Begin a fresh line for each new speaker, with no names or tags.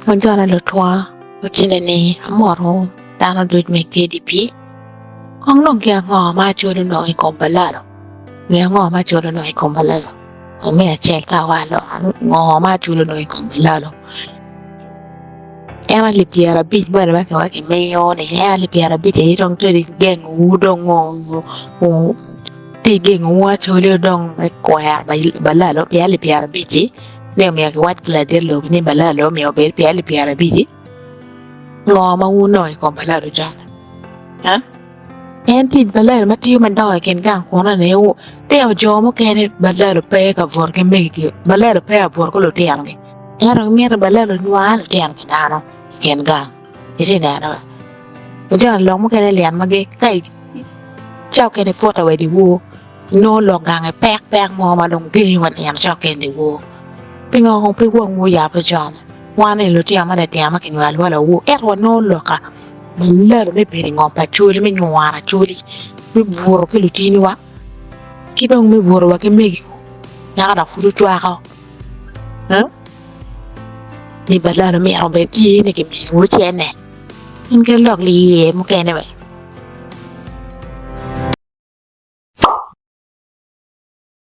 Ojolo lutwa ocine ni amoto dano duc me KDP kong dong ki ango ma Acholi onongo i kom balalo nge ango ma Acholi onongo i kom balalo me acel ka wa ngo ma Acholi onongo i kom balalo en alip pyerabic moni ma kimiyo ni en alip pyerabic aye dong tye gengowu dong tye gengowu Acholi dong me kwero balalo pi alip pyerabic-ci. Ni omyero kiwac ki ladit lobo ni balalo omyero obed pi alip pyerabic-ci? Ngo ma wunongo i kom balalo joni? Ha? En tic balalo ma tiyo madongo i kin gang kunu ni tino jo mukene balalo pe ka buto ki megigi, balalo pe ka buto ki lutinogi. Ento gimito balalo onywar lutino pa dano i kin gang. Itye neno ba? Lutino lok mukene lyen ma gi ka i ca okene iputo wa i dyewor. Nongo lok gange pek pek mo ma dong gengi wa nino cok keni dyewor. Pingo kong pe wangwu oyabbe con? Wan eni lutino ma litino ma kinywalowa lawor, ento wanongo loka malalo me bedo i ngom pa Acholi, me nywaro Acholi, me buto ki lutiniwa, ki dong me buto wa ki megiwu, yaka dok pud wucwako ni balalo myero obed tye ni kiminiwu cene. In ki lok liye mukene bene.